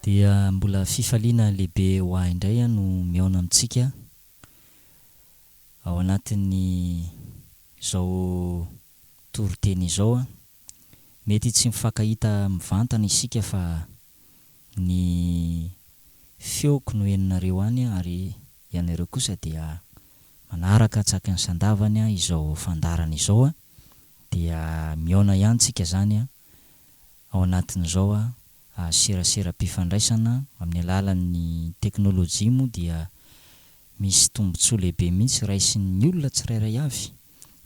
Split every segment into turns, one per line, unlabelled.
Dia mbola fifaliana lehibe ho ahy indray no mihaona amintsika ao anatin'ny izao toriteny izao. Mety tsy mifankahita mivantana isika fa ny feoko no henonareo any ary ianareo kosa dia manaraka antsaky ny sandavany izao fandaharana izao dia mihaona ihany tsika izany ao anatin'izao seraseram-pifandraisana amin'ny alalan'ny teknolojia moa dia misy tombontsoa lehibe mihitsy raisin'ny olona tsirairay avy.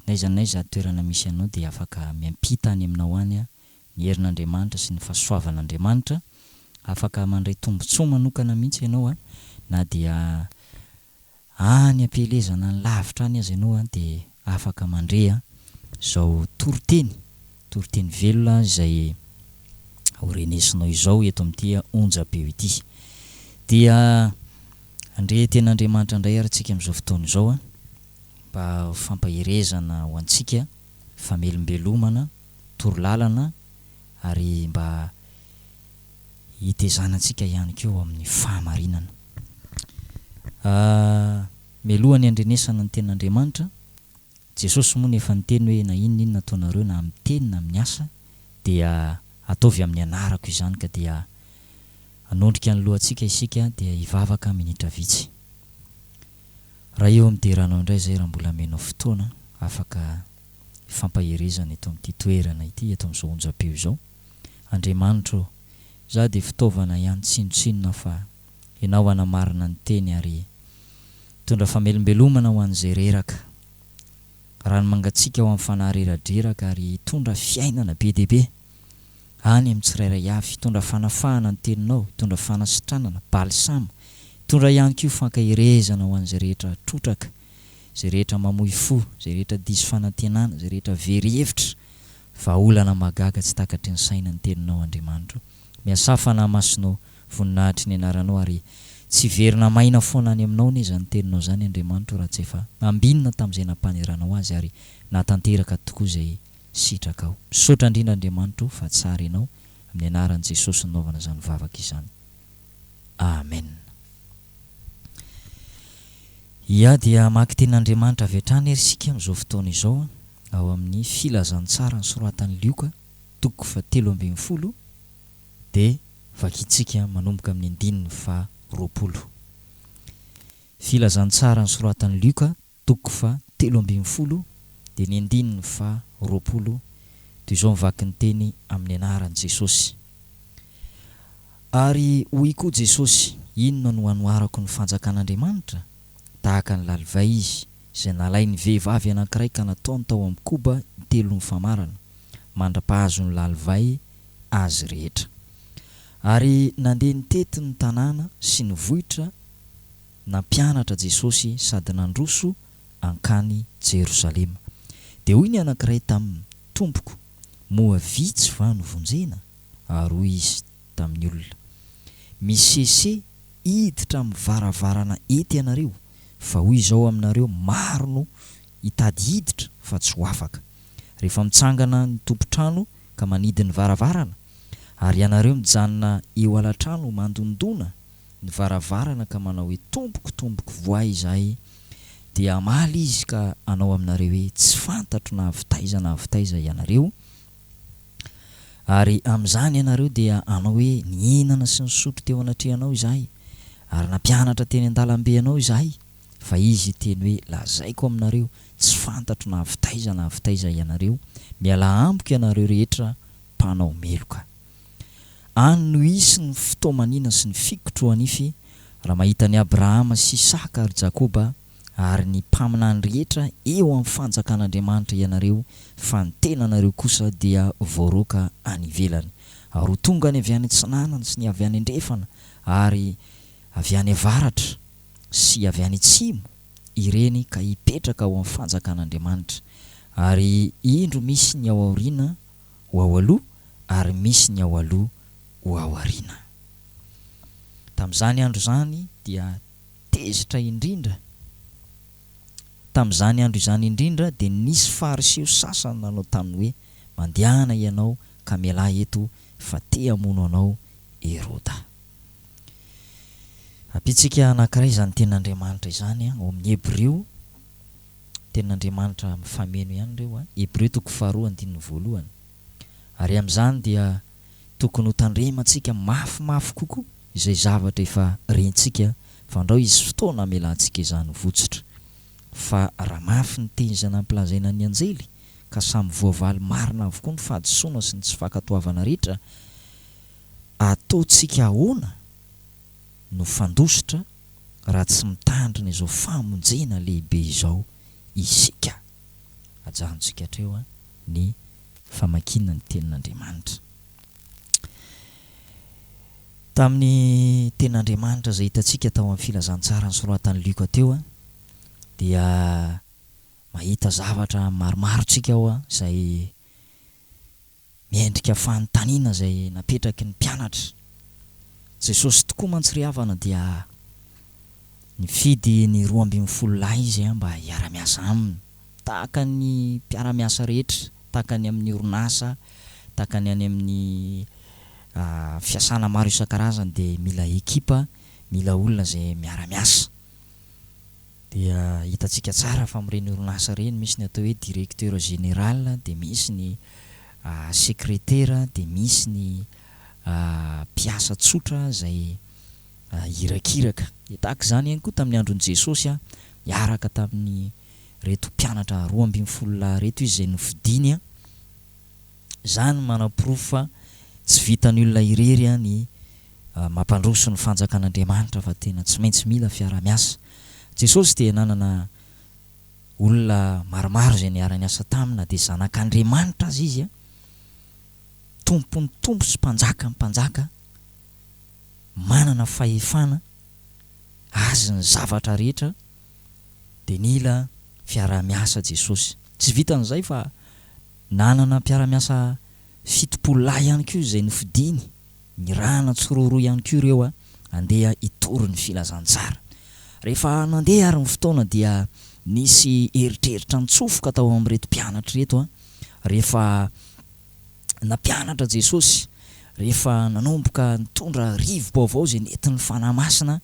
N'aiza n'aiza toerana misy anao dia afaka miampita any aminao any ny herin'Andriamanitra sy ny fahasoavan'Andriamanitra. Afaka mandray tombontsoa manokana mihitsy ianao na dia Any am-pielezana any lavitra any aza ianao dia afaka mandre izao toriteny, toriteny velona izay ho renesinao izao eto amin'ity onjam-peo ity. Dia handre tenin'Andriamanitra indray ary tsika amin'izao fotoana izao mba ho fampaherezana ho antsika, famelombelomana, torolalana ary mba hitezana antsika ihany koa ao amin'ny fahamarinana. Mialoha ny handrenesana ny tenin'Andriamanitra, Jesosy moa no efa niteny hoe na inona inona ataonareo na amin'ny teny na amin'ny asa dia ataovy amin'ny anarako izany ka dia hanondrika ny lohantsika isika dia hivavaka minitra vitsy. Ray ô midera anao indray izay raha mbola amenao fotoana afaka hifampaherezana eto amin'ity toerana ity eto amin'izao onjam-peo izao. Andriamanitra ô, izaho dia fitaovana ihany tsinontsinona fa Ianao hanamarina ny teny ary hitondra famelombelomana ho an'izay reraka, rano mangatsiaka ho amin'ny fanahy reradreraka ary hitondra fiainana be dia be any amin'ny tsirairay avy, hitondra fanafahana ny teninao, hitondra fanasitranana, balsama, hitondra ihany koa fankaherezana ho an'izay rehetra trotraka, izay rehetra mamoy fo, izay rehetra diso fanantenana, izay rehetra very hevitra. Vahaolana mahagaga tsy takatry ny saina ny teninao Andriamanitro. Miasà Fanahy Masinao, voninahitry ny anaranao ary tsy hiverina maina foana any aminao anie izany teninao izany Andriamanitro raha tsy efa nambinina tamin'izay nampaneranao azy ary nahatanteraka tokoa izay sitrakao. Misaotra indrindra Andriamanitro fa tsara ianao, amin'ny anaran'i Jesosy nanaovana izany vavaka izany. Amen. Ia dia hamaky tenin'Andriamanitra avy hatrany ary isika amin'izao fotoana izao ao amin'ny Filazantsara nosoratan'i Lioka toko fahatelo ambinifolo dia vakintsika manomboka amin'ny andininy faha 20. Filazantsara nosoratan'i Lioka toko faha 13 dia ny andininy faha 20 toy izao ny vaky ny teny amin'ny anaran'i Jesosy. Ary hoy koa Jesosy, Inona no hanoharako ny fanjakan'Andriamanitra? Tahaka ny lalivay izy, izay nalain'ny vehivavy anankiray ka nataony tao amin'ny koba intelon'ny famarana, mandra-pahazon'ny lalivay azy rehetra. Ary nandeha nitety ny tanàna sy ny vohitra nampianatra Jesosy sady nandroso hankany Jerosalema. Dia hoy ny anankiray taminy, Tompoko, moa vitsy va no vonjena? Ary hoy Izy tamin'ny olona, Misese hiditra amin'ny varavarana ety ianareo, fa hoy Izaho aminareo, maro no hitady hiditra fa tsy ho afaka. Rehefa mitsangana ny tompon-trano ka manidy ny varavarana, ary ianareo mijanona eo ala-trano mandondona ny varavarana ka manao hoe, Tompoko, tompoko, vohay izahay, dia hamaly izy ka hanao aminareo hoe, Tsy fantatro na avy taiza na avy taiza ianareo. Ary amin'izany ianareo dia hanao hoe, Nihinana sy nisotro teo anatrehanao izahay, ary nampianatra teny an-dalambe anao izahay. Fa izy hiteny hoe, Lazaiko aminareo, tsy fantatro na avy taiza na avy taiza ianareo, mialà amiko ianareo rehetra mpanao meloka. Any no hisy ny fitomanina sy ny fikotroha-nify, raha mahita an'i Abrahama sy Isaka ary Jakoba ary ny mpaminany rehetra eo amin'ny fanjakan'Andriamanitra ianareo, fa ny tenanareo kosa dia voaroaka any ivelany. Ary ho tonga ny avy any atsinanana sy ny avy any andrefana ary avy any avaratra sy avy any atsimo ireny ka hipetraka ao amin'ny fanjakan'Andriamanitra. Ary indro misy ny ao aoriana ho ao aloha ary misy ny ao aloha ho ao aoriana. Tamin'izany andro izany dia tezitra indrindra. Tamin'izany andro izany indrindra dia nisy Fariseo sasany nanao taminy hoe, Mandehana ianao ka mialà eto, fa te hamono anao Heroda. Ampiantsika anankiray izany tenin'Andriamanitra izany ao amin'ny Hebreo, tenin'Andriamanitra mifameno ihany ireo, Hebreo toko faharoa andininy voalohany. Ary amin'izany dia tokony ho tandremantsika mafimafy kokoa izay zavatra efa rentsika fandrao hisy fotoana hamelantsika izany ho votsotra. Fa raha mafy ny teny izay nampilazaina ny anjely, ka samy voavaly marina avokoa ny fahadisoana sy ny tsy fankatoavana rehetra, ataontsika ahoana no fandositra raha tsy mitandrina izao famonjena lehibe izao isika? Ajanontsika hatreo ny famakiana ny Tenin'Andriamanitra. Tamin'ny Tenin'Andriamanitra izay hitantsika tao amin'ny Filazantsara nosoratan'i Lioka teo dia mahita zavatra maromaro tsika ao izay miendrika fanontaniana izay napetraky ny mpianatra. Jesosy tokoa mantsy ry havana dia nifidy ny 12 lahy Izy mba hiara-miasa Aminy. Tahaka ny mpiara-miasa rehetra, tahaka ny amin'ny orinasa, tahaka ny any amin'ny fiasana maro isan-karazany dia mila ekipa, mila olona izay miara-miasa. Dia hitantsika tsara fa amin'ireny orinasa ireny misy ny atao hoe directeur général, dia misy ny sekretera, dia misy ny mpiasa tsotra izay irakiraka. Dia tahaka izany ihany koa tamin'ny andron'i Jesosy, niaraka tamin'ireto mpianatra 12 lahy ireto izy izay nofidiny. Izany manaporofo fa tsy vitan'ny olona irery ny mampandroso ny fanjakan'Andriamanitra fa tena tsy maintsy mila fiaraha-miasa. Jesosy dia nanana olona maromaro izay niara-niasa taminy na dia zanak'Andriamanitra aza izy, Tompon'ny tompo sy Mpanjakan'ny mpanjaka, manana fahefana azy ny zavatra rehetra dia nila fiaraha-miasa Jesosy. Tsy vitan'izay fa nanana mpiara-miasa 70 lahy ihany koa izay nofidiny, nirahana tsiroaroa ihany koa ireo handeha hitory ny filazantsara. Rehefa nandeha ary ny fotoana dia nisy eritreritra nitsofoka tao amin'ireto mpianatra ireto rehefa nampianatra Jesosy rehefa nanomboka nitondra rivo-baovao izay nentin'ny Fanahy Masina,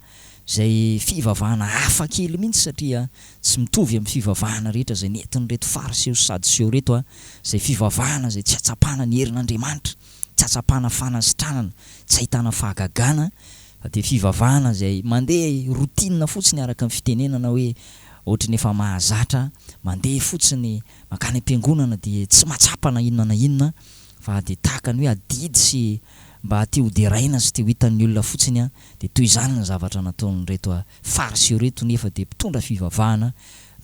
izay fivavahana hafa kely mihitsy satria tsy mitovy amin'ny fivavahana rehetra izay nentin'ireto Fariseo sy Sadoseo ireto, izay fivavahana izay tsy ahatsapana ny herin'Andriamanitra, tsy ahatsapana fanasitranana, tsy ahitana fahagagana, fa dia fivavahana izay mandeha routine fotsiny araka ny fitenenana hoe ohatry ny efa mahazatra, mandeha fotsiny mankany am-piangonana dia tsy mahatsapa na inona na inona fa dia tahaka ny hoe adidy sy mba te ho deraina sy te ho hitan'ny olona fotsiny dia toy izany ny zavatra nataon'ireto Fariseo ireto nefa dia mpitondra fivavahana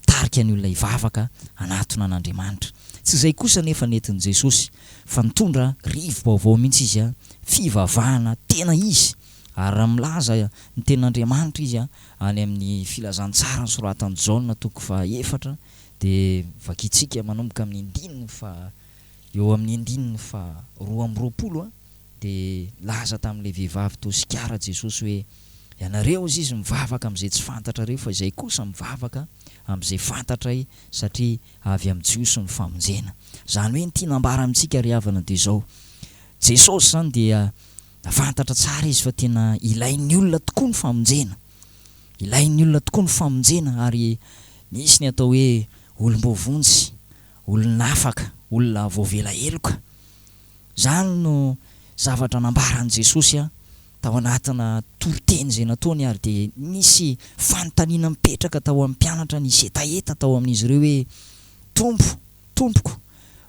mitarika ny olona hivavaka hanatona an'Andriamanitra. Tsy izay kosa anefa nentin'i Jesosy fa nitondra rivo-baovao mihitsy Izy, fivavahana tena izy ary raha milaza ny tenin'Andriamanitra Izy any amin'ny filazantsara nosoratan'i Jaona toko faha efatra Dia vakintsika manomboka amin'ny andininy faha, eo amin'ny andininy faha 22 dia nilaza tamin'ilay vehivavy tao Sikara Jesosy hoe, Ianareo hozy izy mivavaka amin'izay tsy fantatrareo fa izahay kosa mivavaka amin'izay fantatray satria avy amin'ny Jiosy ny famonjena. Izany hoe ny tiana ambara amintsika ry havana dia izao, Jesosy izany dia nahafantatra tsara izy fa tena ilain'ny olona tokoa ny famonjena. Ilain'ny olona tokoa ny famonjena ary misy ny atao hoe olom-boavonjy, olon'afaka, olona voavela heloka. Izany no zavatra nambaran'i Jesosy tao anatina toriteny izay nataony ary dia nisy fanontaniana mipetraka tao amin'ny mpianatra, nisy hetaheta tao amin'izy ireo hoe, Tompo, Tompoko,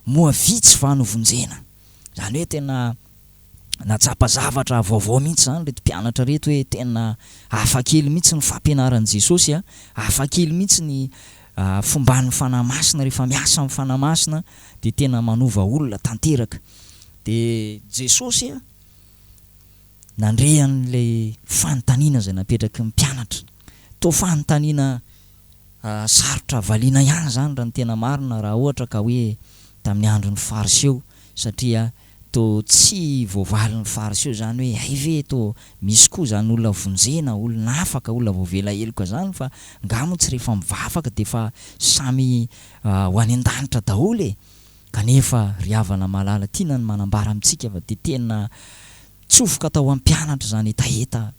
moa vitsy va no vonjena? Izany hoe tena Nahatsapa zavatra vaovao mihitsy izany ireto mpianatra ireto hoe tena hafa kely mihitsy ny fampianaran'i Jesosy a, hafa kely mihitsy ny fomban'ny Fanahy Masina, rehefa miasa amin'ny Fanahy Masina dia tena manova olona tanteraka. Dia Jesosy a, nandre an'ilay fanontaniana izay napetraky ny mpianatra. Toa fanontaniana sarotra valiana ihany izany raha ny tena marina raha ohatra ka hoe tamin'ny andron'ny Fariseo satria Toa tsy voavalin'ny fariseo izany hoe hay ve toa misy koa izany olona vonjena, olona afaka, olona voavela heloka izany fa nga moa tsy rehefa mivavaka dia efa samy ho any an-danitra daholo e! Kanefa ry havana malala tiana ny manambara amintsika fa dia tena tsofoka tao am-pianatra izany hetaheta.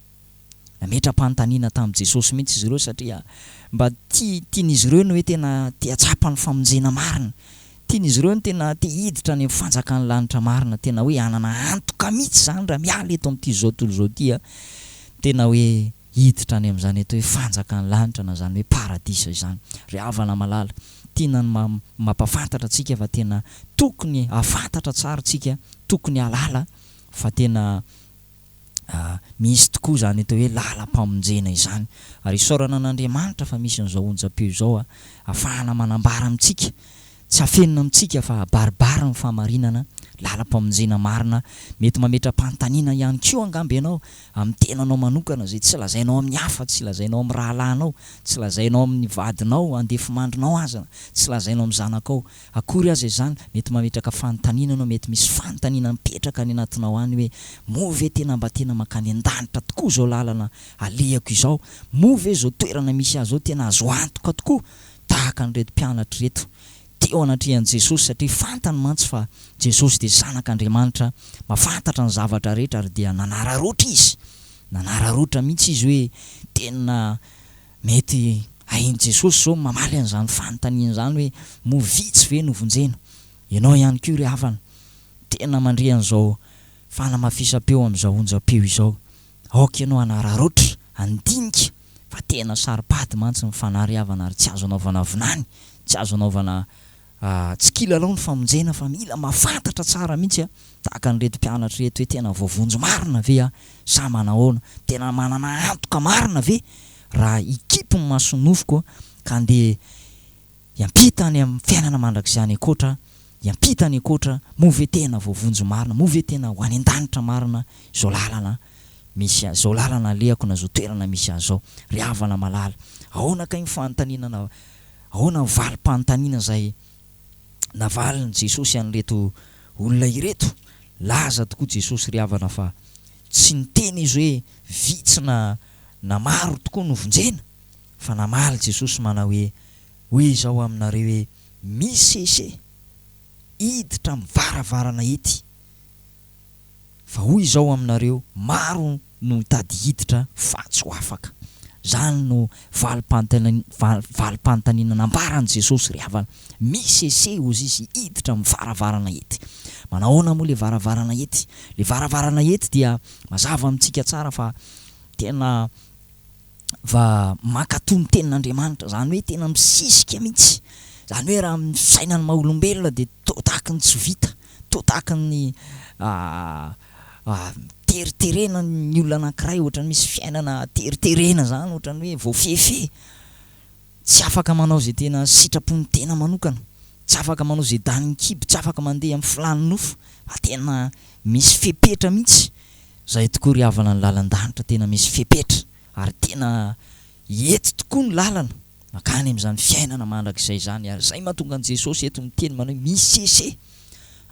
Nametra-panontaniana tamin'i Jesosy mihitsy izy ireo satria mba tia, tian'izy ireo ny hoe tena te hahatsapa ny famonjena marina. Tian'izy ireo ny tena te hiditra any amin'ny fanjakan'ny lanitra marina, tena hoe hanana antoka mihitsy izany raha miala eto amin'ity izao tontolo izao ity a, tena hoe hiditra any amin'izany atao hoe fanjakan'ny lanitra na izany hoe paradisa izany. Ry havana malala, tiana ny mampahafantatra antsika fa tena tokony hahafantatra tsara isika, tokony hahalala fa tena Misy tokoa izany atao hoe lalam-pamonjena izany. Ary isaorana an'Andriamanitra fa misy an'izao onjam-peo izao ahafahana manambara amintsika, tsy afenina amintsika fa abaribary ny fahamarinana, lalam-pamonjena marina. Mety mametra-panontaniana ihany koa angamba ianao amin'ny tenanao manokana izay tsy lazainao amin'ny hafa, tsy lazainao amin'ny rahalahinao, tsy lazainao amin'ny vadinao, andefimandrinao aza, tsy lazainao amin'ny zanakao. Akory aza izany, mety mametraka fanontaniana ianao, mety misy fanontaniana mipetraka any anatinao any hoe, moa ve tena mba tena mankany an-danitra tokoa izao lalana alehako izao? Moa ve izao toerana misy ahy izao tena azo antoka tokoa tahaka an'ireto mpianatra ireto teo anatrehan'i Jesosy satria fantany mantsy fa Jesosy dia Zanak'Andriamanitra, mahafantatra ny zavatra rehetra ary dia nanararaotra izy, nanararaotra mihitsy izy hoe tena Mety hain'i Jesosy izao ny mamaly an'izany fanontaniana izany hoe, Moa vitsy ve no vonjena? Ianao ihany koa ry havana, tena mandre an'izao fanamafisam-peo amin'izao onjam-peo izao. Aoka ianao hanararaotra, handinika, fa tena saro-pady mantsy ny fanahy ry havana ary tsy azo anaovana vinany, tsy azo anaovana Tsy kilalao ny famonjena fa mila mahafantatra tsara mihitsy a, tahaka an'ireto mpianatra ireto hoe tena voavonjy marina ve aho sa manahoana, tena manana antoka marina ve raha hikipy ny mason'ny nofoko ka handeha hiampita any amin'ny fiainana mandrakizay any ankoatra, hiampita any ankoatra, moa ve tena voavonjy marina, moa ve tena ho any an-danitra marina izao lalana misy ahy, izao lalana alehako na izao toerana misy ahy izao, ry havana malala, ahoana kay ny fanontaniana na Ahoana ny valim-panontaniana izay navalin'i Jesosy an'ireto olona ireto? Laza tokoa Jesosy ry havana fa tsy niteny Izy hoe vitsy na na maro tokoa no vonjena, fa namaly Jesosy manao hoe, Hoy Izaho aminareo hoe, Misese hiditra amin'ny varavarana ety. Fa hoy Izaho aminareo, maro no hitady hiditra fa tsy ho afaka. Izany no valim-panontaniana nambaran'i Jesosy ry havana. Misese hozy izy hiditra amin'ny varavarana ety. Manahoana moa ilay varavarana ety? Ilay varavarana ety dia mazava amintsika tsara fa tena va mankatò ny tenin'Andriamanitra, izany hoe tena misisika mihitsy, izany hoe raha amin'ny fisainan'ny maha olombelona dia toa tahaky ny tsy vita, toa tahaky ny teriterena ny olona anankiray, ohatran'ny misy fiainana teriterena izany, ohatran'ny hoe voafehifehy, tsy afaka manao izay tena sitrapon'ny tena manokana, tsy afaka manao izay danin'ny kibo, tsy afaka mandeha amin'ny filàn'ny nofo, fa tena misy fepetra mihitsy. Zay tokoa ry havana ny lalan-danitra tena misy fepetra ary tena eto tokoa ny lalana makany amin'izany fiainana mandrakizay izany ary zay mahatonga an'i Jesosy eto miteny manao hoe misese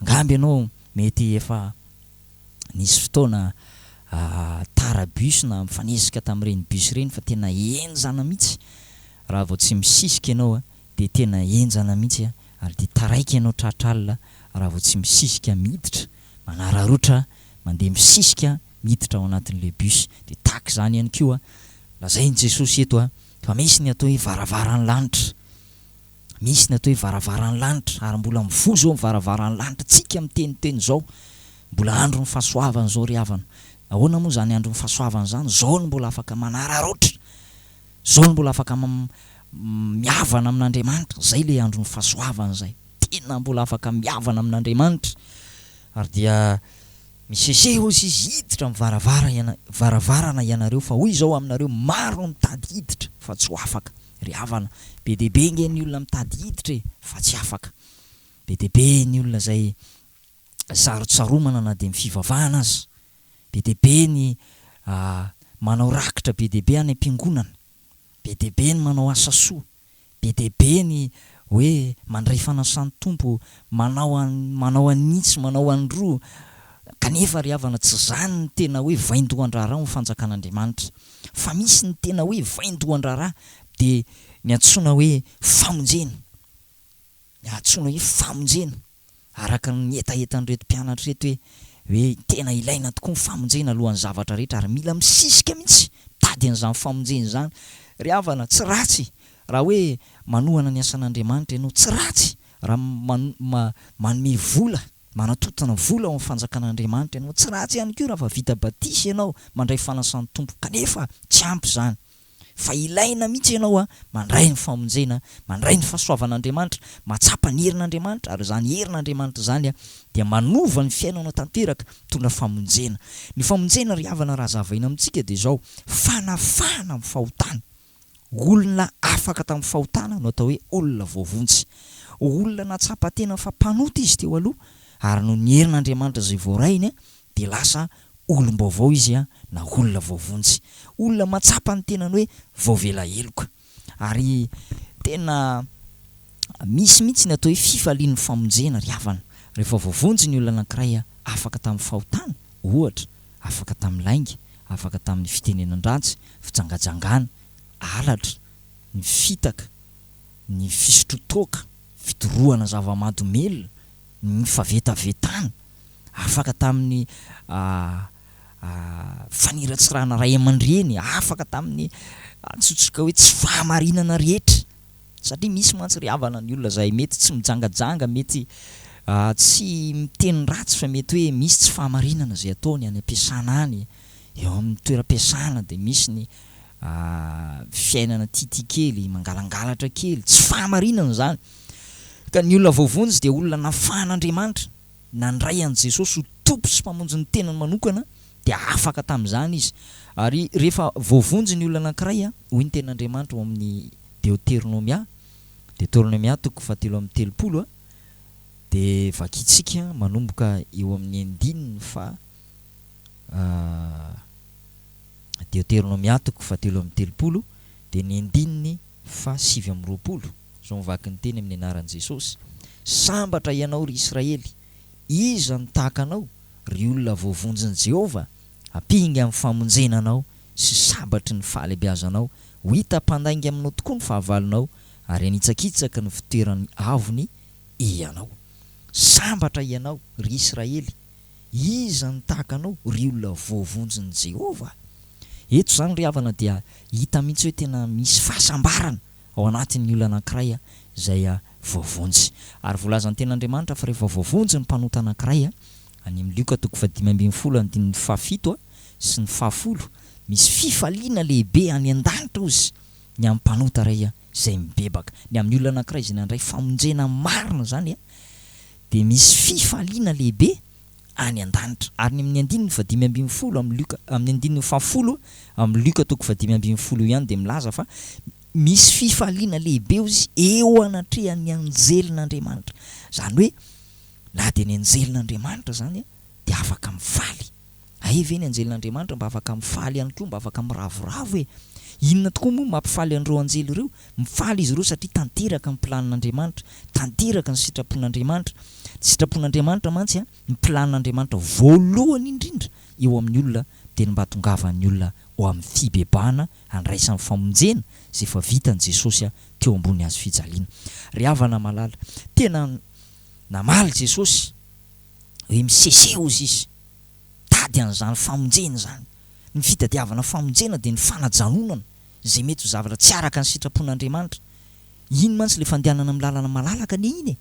angamba ianao mety efa nisy fotoana tara bus na mifanesika tamin'ireny bus ireny fa tena henjana mihitsy raha vao tsy misisika ianao dia tena henjana mihitsy ary dia taraiky ianao tratra alina raha vao tsy misisika miditra manararotra mandeha misisika miditra ao anatin'ilay bus dia tahaka izany ihany koa lazain'i Jesosy eto fa misy ny atao hoe varavaran'ny lanitra, misy ny atao hoe varavaran'ny lanitra ary mbola mivoha izao ny varavaran'ny lanitra, tsika miteniteny izao mbola andron'ny fahasoavana izao ry havana, ahoana moa izany andron'ny fahasoavana izany, izao no mbola afaka manararaotra, izao no mbola afaka mihavana amin'Andriamanitra, izay ilay andron'ny fahasoavana izay. Tena mbola afaka mihavana amin'Andriamanitra ary dia misese hozy izy hiditra amin'ny varavara varavarana ianareo fa hoy izao aminareo maro no mitady hiditra fa tsy ho afaka ry havana be dia be nge ny olona mitady hiditra e fa tsy afaka be dia be ny olona izay sarotsaromana na dia ny fivavahana aza be dia be ny manao rakitra be dia be any am-piangonana be dia be ny manao asa soa Be dia be ny hoe mandray fanasan'ny Tompo, manao an, manao an'itsy, manao an'iroa, kanefa ry havana tsy izany ny tena hoe vaindohan-draharaha ao amin'ny fanjakan'Andriamanitra. Fa misy ny tena hoe vaindohan-draharaha dia ny antsoina hoe famonjena, ny antsoina hoe famonjena. Araka ny hetahetan'ireto mpianatra ireto hoe hoe tena ilaina tokoa ny famonjena alohan'ny zavatra rehetra ary mila misisika mihitsy, mitady. Mitady an'izany famonjena izany. Ry havana, tsy ratsy raha hoe manohana ny asan'Andriamanitra ianao, tsy ratsy raha manome vola, manatontona vola ao amin'ny fanjakan'Andriamanitra ianao, tsy ratsy ihany koa raha vao vita batisa ianao, mandray fanasan'ny Tompo, kanefa tsy ampy izany. Fa ilaina mihitsy ianao mandray ny famonjena, mandray ny fahasoavan'Andriamanitra, mahatsapa ny herin'Andriamanitra, ary izany herin'Andriamanitra izany dia manova ny fiainanao tanteraka, mitondra famonjena. Ny famonjena ry havana raha hazavaina amintsika dia izao, fanafahana amin'ny fahotana. Olona afaka tamin'ny fahotana no atao hoe olona voavonjy. Olona nahatsapa tena fa mpanota izy teo aloha, ary noho ny herin'Andriamanitra izay voarainy dia lasa olom-baovao izy na olona voavonjy. Olona mahatsapa ny tenany hoe voavela heloka. Ary tena misy mihitsy ny atao hoe fifalian'ny famonjena ry havana. Rehefa voavonjy ny olona anankiray afaka tamin'ny fahotana, ohatra, afaka tamin'ny lainga, afaka tamin'ny fitenenan-dratsy, fijangajangana, halatra, ny fitaka, ny fisotroan-toaka, fidorohana zava-mahadomelina, ny fahavetavetana, afaka tamin'ny faniratsirana ray aman-dreny, afaka tamin'ny antsointsika hoe tsy fahamarinana rehetra, satria misy mantsy ry havana ny olona izay mety tsy mijangajanga, mety tsy miteny ratsy fa mety hoe misy tsy fahamarinana izay ataony any am-piasana any, eo amin'ny toeram-piasana dia misy ny fiainana tiatia kely, mangalangalatra kely, tsy fahamarinana izany. Ka ny olona voavonjy dia olona nafahan'Andriamanitra, nandray an'i Jesosy ho Tompo sy Mpamonjy ny tenany manokana, dia afaka tamin'izany izy. Ary rehefa voavonjy ny olona anankiray, hoy ny Tenin'Andriamanitra ao amin'ny Deoteronomia, Deoteronomia toko fahatelo amby telopolo, dia vakintsika manomboka eo amin'ny andininy faha Deoteronomia toko fahatelo amby telopolo, dia ny andininy faha 29. Izao mivaky ny teny amin'ny anaran'i Jesosy, Sambatra ianao, ry Israely! Iza no tahaka anao, ry olona voavonjin'i Jehovah? Ampinga amin'ny famonjena anao sy sabatry ny fahalehibeazanao. Ho hita mpandainga aminao tokoa ny fahavalonao, ary hanitsakitsaka ny fitoerany avony ianao. Sambatra ianao, ry Israely! Iza no tahaka anao, ry olona voavonjin'i Jehovah? Eto izany, ry havana, dia hita mihitsy hoe tena misy fahasambarana ao anatin'ny olona anankiray izay voavonjy. Ary voalazan'ny Tenin'Andriamanitra fa rehefa voavonjy ny mpanota anankiray, any amin'ny Lioka toko fahadimy ambin'ny folo andininy fahafito sy ny fahafolo, misy fifaliana lehibe any an-danitra hozy ny amin'ny mpanota iray izay mibebaka. Ny amin'ny olona anankiray izay nandray famonjena marina izany dia misy fifaliana lehibe any an-danitra. Ary ny amin'ny andininy fahadimy ambin'ny folo amin'ny Lioka, amin'ny andininy fahafolo amin'ny Lioka toko fahadimy ambin'ny folo io ihany dia milaza fa misy fifaliana lehibe hozy eo anatrehan'ny anjelin'Andriamanitra. Izany hoe na dia ny anjelin'Andriamanitra izany dia afaka mifaly. Hay ve ny anjelin'Andriamanitra mba afaka mifaly ihany koa, mba afaka miravoravo e! Inona tokoa moa no mampifaly an'ireo anjely ireo? Mifaly izy ireo satria tanteraka ny planin'Andriamanitra, tanteraka ny sitrapon'Andriamanitra. Ny sitrapon'Andriamanitra mantsy, ny planin'Andriamanitra voalohany indrindra eo amin'ny olona dia ny mba hahatongavan'ny olona ho amin'ny fibebahana handraisany famonjena izay efa vitan'i Jesosy teo ambony hazo fijaliana. Ry havana malala, tena namaly Jesosy hoe misese hozy izy. Mitady an'izany famonjena izany. Ny fitadiavana famonjena dia ny fanajanonana izay mety ho zavatra tsy araka ny sitrapon'Andriamanitra. Iny mantsy ilay fandehanana amin'ny lalana malalaka anie iny e!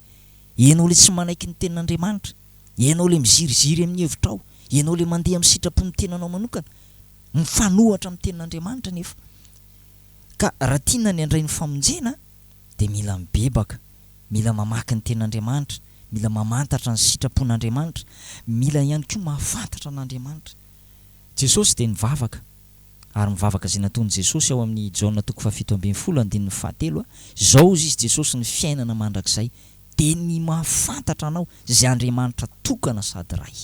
Ianao ilay tsy manaiky ny tenin'Andriamanitra, ianao ilay miziriziry amin'ny hevitrao, ianao ilay mandeha amin'ny sitrapon'ny tenanao manokana, mifanohatra amin'ny tenin'Andriamanitra anefa. Ka raha tiana ny handray ny famonjena dia mila mibebaka. Mila mamaky ny Tenin'Andriamanitra, mila mamantatra ny sitrapon'Andriamanitra, mila ihany koa mahafantatra an'Andriamanitra. Jesosy dia nivavaka, ary ny vavaka izay nataon'i Jesosy ao amin'ny Jaona toko fahafito ambin'ny folo andininy fahatelo, Izao hozy izy Jesosy ny fiainana mandrakizay dia ny mahafantatra anao izay Andriamanitra tokana sady Ray.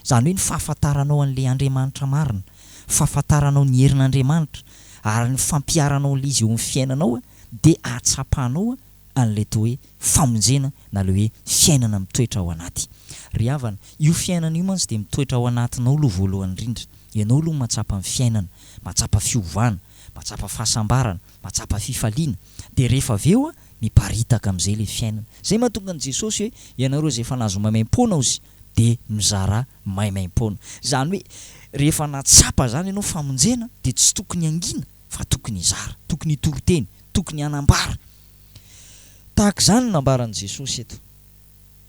Izany hoe ny fahafantaranao an'ilay Andriamanitra marina, fahafantaranao ny herin'Andriamanitra ary ny fampiharanao an'ilay izy eo amin'ny fiainanao dia ahatsapanao an'ilay atao hoe famonjena na ilay hoe fiainana mitoetra ao anaty. Ry havana, io fiainana io mantsy dia mitoetra ao anatinao aloha voalohany indrindra. Ianao aloha mahatsapa ny fiainana, mahatsapa fiovana, mahatsapa fahasambarana, mahatsapa fifaliana. Dia rehefa avy eo miparitaka amin'izay ilay fiainana. Izay mahatonga an'i Jesosy hoe ianareo izay efa nahazo maimaimpoana ozy dia mizarà maimaimpoana. Izany hoe. rehefa nahatsapa izany ianao famonjena dia tsy tokony hangina fa tokony hizara, tokony hitory teny, tokony hanambara. Tahaka izany no nambaran'i Jesosy eto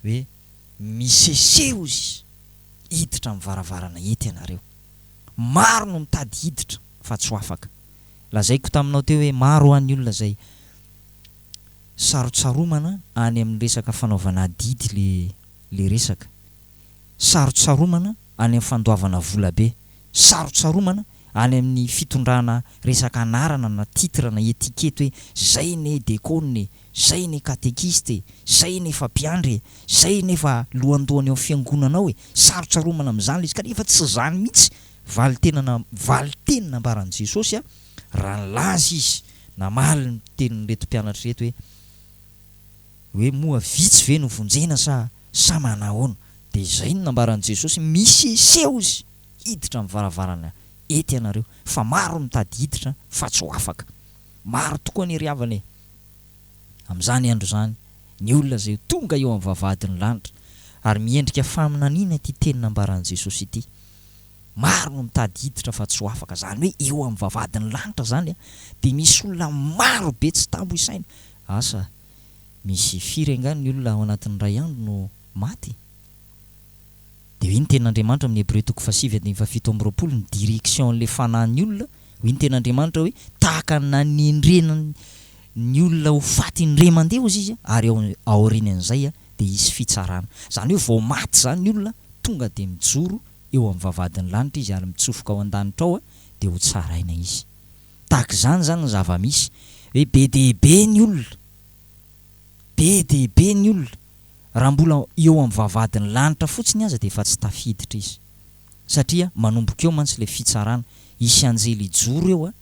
hoe miseseho izy hiditra amin'ny varavarana ety ianareo. Maro no mitady hiditra fa tsy ho afaka. Lazaiko taminao teo hoe maro hoa ny olona izay sarotsaromana any amin'ny resaka fanaovana adidy le le resaka. Sarotsaromana any amin'ny fandoavana vola be. Sarotsaromana any amin'ny fitondrana resaka anarana na titre na étiquette hoe zay ne dekona e, zay ne katekista e, zay ne efa mpiandry e, zay ne efa lohandohany ao fiangonana ao e, sarotsaromana amin'izany le izy kanefa tsy izany mihitsy valintena na valinteny nambaran'i Jesosy a, raha nilaza izy namaly ny tenin'ireto mpianatra ireto hoe hoe moa vitsy ve no vonjena sa sa manahoana? Dia izay no nambaran'i Jesosy, miseseho izy hiditra amin'ny varavarana ety ianareo fa maro mitady hiditra fa tsy ho afaka. Maro tokoa anie ry havana e! Amin'izany andro izany, ny olona izay ho tonga eo amin'ny vavahadin'ny lanitra, ary miendrika faminaniana ity teny nambaran'i Jesosy ity. Maro no mitady hiditra fa tsy ho afaka. Izany hoe eo amin'ny vavahadin'ny lanitra izany dia misy olona maro be tsy tambo isaina. Asa, misy firy angaha ny olona ao anatin'ny iray andro no maty? Dia hoy ny tenin'Andriamanitra amin'ny Hebreo toko fahasivy andininy fahafito amby 20, ny direction-n'ilay fanahin'ny olona, hoy ny tenin'Andriamanitra hoe, tahaka ny nanendrena ny olona ho faty indray mandeha hozy izy, ary ao aorianan'izay dia hisy fitsarana. Izany hoe vao maty izany ny olona, tonga dia mijoro eo amin'ny vavahadin'ny lanitra izy ary mitsofoka ao an-danitra ao dia ho tsaraina izy. Tahaka izany izany ny zava-misy, hoe be dia be ny olona, be dia be ny olona, Raha mbola eo amin'ny vavahadin'ny lanitra fotsiny aza dia efa tsy tafiditra izy. Satria manomboka eo mantsy ilay fitsarana, hisy anjely hijoro eo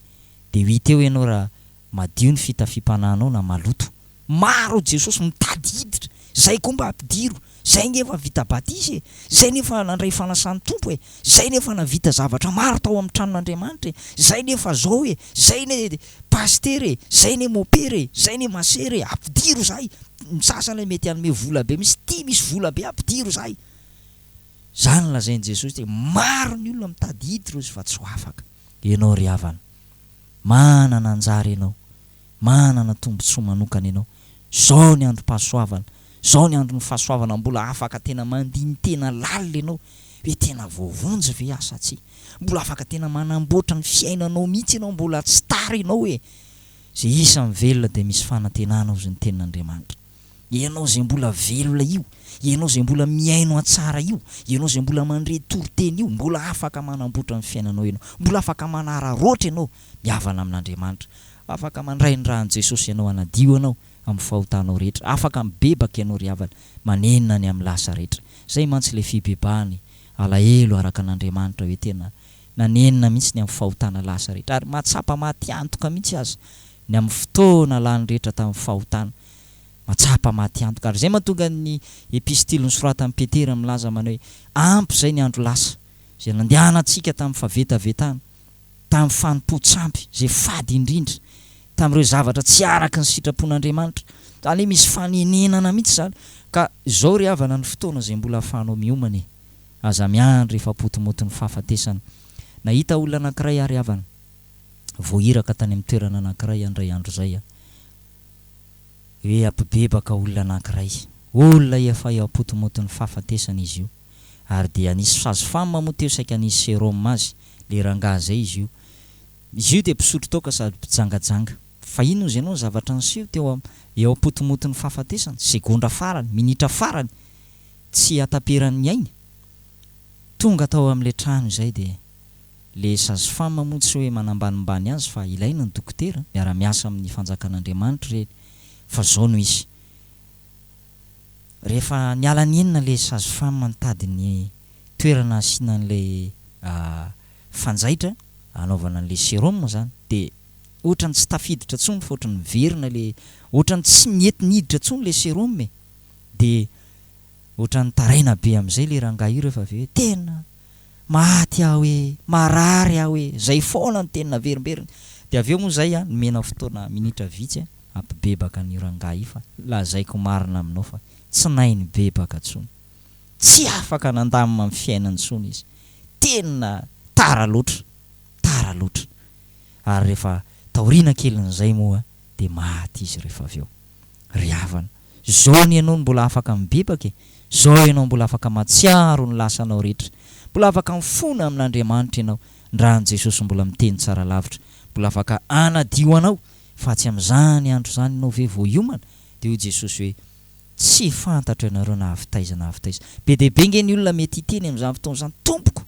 dia ho hita eo ianao raha madio ny fitafiam-panahinao na maloto. Maro Jesosy mitady hiditra, zay koa mba ampidiro, zay nge efa vita batisa e, zay nefa nandray fanasan'ny Tompo e, zay nefa navita zavatra maro tao amin'ny tranon'Andriamanitra e, zay nefa zao e, zay ne pasitera e, zay ne mopera e, zay ne masera e, ampidiro zahay, Ny sasany mety hanome vola be mihitsy, ity misy vola be ampidiro izahay. Izany no lazain'i Jesosy hoe maro ny olona mitady hiditra hozy fa tsy ho afaka. Ianao ry havana, manana anjara ianao, manana tombontsoa manokana ianao. Izao ny androm-pahasoavana, izao ny andron'ny fahasoavana mbola afaka tena mandini-tena lalina ianao hoe tena voavonjy ve aho sa tsia. Mbola afaka tena manamboatra ny fiainanao mihitsy ianao, mbola tsy tara ianao e. Izay isan'ny velona dia misy fanantenana hozy ny tenin'Andriamanitra. Ianao izay mbola velona io, ianao izay mbola mihaino antsara io, ianao izay mbola mandre toriteny io, mbola afaka manamboatra ny fiainanao ianao, mbola afaka manararaotra ianao mihavana amin'Andriamanitra. Afaka mandray ny ràn'i Jesosy ianao hanadio anao amin'ny fahotanao rehetra. Afaka mibebaka ianao ry havana, manenina ny amin'ny lasa rehetra. Izay mantsy ilay fibebahana e, alahelo araka an'Andriamanitra hoe tena Nanenina mihitsy ny amin'ny fahotana lasa rehetra, ary mahatsapa maty antoka mihitsy aza ny amin'ny fotoana lany rehetra tamin'ny fahotana. Mahatsapa maty antoka. Ary izay mahatonga ny epistily nosoratan'i Petera milaza manao hoe, Ampy izay ny andro lasa, izay nandehanantsika tamin'ny fahavetavetana, tamin'ny fanompoan-tsampy, izay fady indrindra, tamin'ireo zavatra tsy araka ny sitrapon'Andriamanitra. Izany hoe misy fanenenana mihitsy izany. Ka izao ry havana ny fotoana izay mbola ahafahanao miomana e. Aza miandry efa potomoton'ny fahafatesana. Nahita olona anankiray aho ry havana, voahiraka tany amin'ny toerana anankiray aho indray andro izay aho, hoe hampibebaka olona anankiray. Olona efa eo am-potomoton'ny fahafatesana izy io. Ary dia nisy sage femme moa teo saika nisy sérum azy, le rangahy izay izy io. Izy io dia mpisotro toaka sady mpijangajanga. Fa inona hozy ianao ny zavatra niseho teo eo am-potomoton'ny fahafatesana, segondra farany, minitra farany, tsy hataperan'ny ainy. Tonga tao amin'ilay trano izay dia le sage femme moa tsy hoe manambanimbany azy fa ilaina ny dokotera, miara-miasa amin'ny fanjakan'Andriamanitra ireny fa zao no izy. Rehefa niala nenina le sage femme nitady ny toerana asiana an'ilay fanjaitra hanaovana an'ilay sérum zany dia ohatran'ny tsy tafiditra intsony fa ohatran'ny miverina le ohatran'ny tsy nety niditra intsony le sérum e! Dia ohatran'ny nitaraina be amin'izay ilay rangahy io rehefa avy eo hoe tena maty aho e, marary aho e, izay foana ny teny naverimberiny. Dia avy eo moa izay an, nomena fotoana minitra vitsy hampibebaka an'io rangahy io fa lazaiko marina aminao fa tsy nahay nibebaka intsony. Tsy afaka nandamina ny fiainany intsony izy. Tena. Tara loatra, tara loatra. Ary rehefa taoriana kelin'izay moa dia maty izy rehefa avy eo. Ry havana, izao anie ianao no mbola afaka mibebaka e! Izao ianao mbola afaka mahatsiaro ny lasanao rehetra. Mbola afaka mifona amin'Andriamanitra ianao. Ndra an'i Jesosy mbola miteny tsara lavitra. Mbola afaka hanadio anao. Fa tsy amin'izany andro izany ianao ve vao hiomana? Dia hoy Jesosy hoe, Tsy fantatro ianareo na avy taiza na avy taiza. Be dia be ange ny olona mety hiteny amin'izany fotoana izany, Tompoko,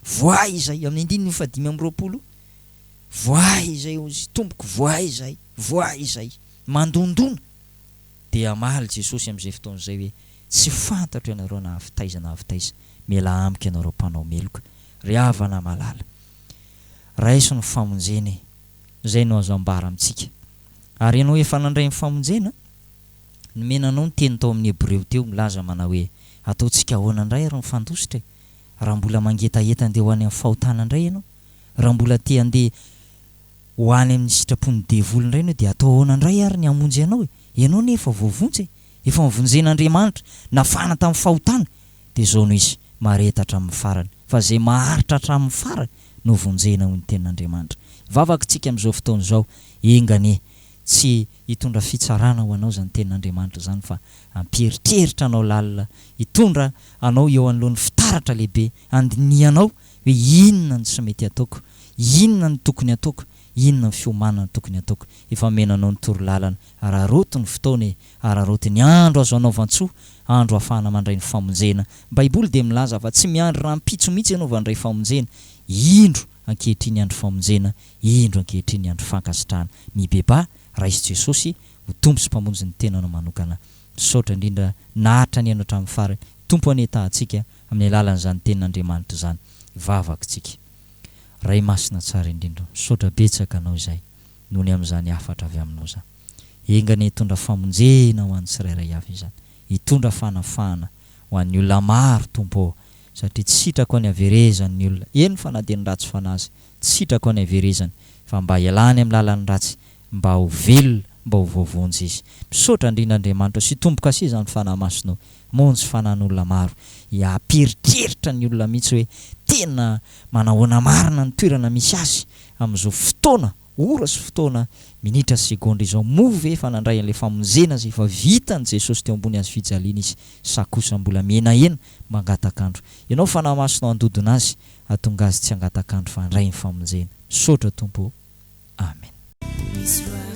voay izay, amin'ny andininy fahadimy amby roapolo, voay izay, hoy izy, Tompoko, voay izay, voay izay. Mandondona. Dia hamaly Jesosy amin'izay fotoana izay hoe, Tsy fantatro ianareo na avy taiza na avy taiza, mialà amiko ianareo mpanao meloka. Ry havana malala, raiso ny famonjena e! Izay no azo ambara amintsika. Ary ianao efa nandray ny famonjena? Nomena anao ny teny tao amin'ny Hebreo teo milaza manao hoe, Ataontsika ahoana indray ary mifandositra e? Raha mbola mangetaheta handeha ho any amin'ny fahotana indray ianao, raha mbola te handeha ho any amin'ny sitrapon'ny devoly indray ianao dia atao ahoana indray ary ny hamonjy anao e? Ianao anie efa voavonjy e! Efa novonjen'Andriamanitra, nafahana tamin'ny fahotana, dia izao no izy, mahareta hatramin'ny farany, fa izay maharitra hatramin'ny farany no vonjena hoy ny tenin'Andriamanitra. Hivavaka isika amin'izao fotoana izao, enga anie tsy hitondra fitsarana ho anao izany tenin'Andriamanitra izany fa hampieritreritra anao lalina, hitondra anao eo anoloan'ny fitaratra lehibe handinihanao hoe inona no tsy mety ataoko, inona no tokony ataoko, inona ny fiomanana tokony ataoko. Efa omena anao ny torolalana, araraoty ny fotoana e, araraoty ny andro azo anaovan-tsoa, andro ahafahana mandray ny famonjena. Ny Baiboly dia milaza fa tsy miandry rahampitso mihitsy ianao vao handray famonjena. Indro ankehitriny andro famonjena, indro ankehitriny andro fankasitrahana. Mibebaha, raiso Jesosy ho Tompo sy Mpamonjy ny tenanao manokana. Misaotra indrindra naharitra nihaino hatramin'ny farany. Tompo anie tahantsika amin'ny alalan'izany tenin'Andriamanitra izany. Hivavaka isika. Ray Masina tsara indrindra o, misaotra betsaka Anao izay noho ny amin'izany hafatra avy Aminao izany. Enga anie hitondra famonjena ho an'ny tsirairay avy izany. Hitondra fanafahana ho an'ny olona maro Tompo ô, satria tsy sitrako ny haverezan'ny olona, eny fa na dia ny ratsy fanahy aza, tsy sitrako ny haverezany, fa mba hialany amin'ny lalan'ny ratsy, mba ho velona, mba ho voavonjy izy. Misaotra indrindra Andriamanitra sy tombo-kase izany Fanahy Masinao, hamonjy fanahin'olona maro, hiamperitreritra ny olona mihitsy hoe tena manahoana marina ny toerana misy azy amin'izao fotoana, ora sy fotoana, minitra sy segondra izao, moa ve efa nandray an'ilay famonjena izay efa vitan'i Jesosy teo ambony hazo fijaliana izy sa kosa mbola mihenahena mangatak'andro? Ianao Fanahy Masinao handodona azy, hahatonga azy tsy hangatak'andro fa handray ny famonjena. Misaotra Tompo ô. Amen.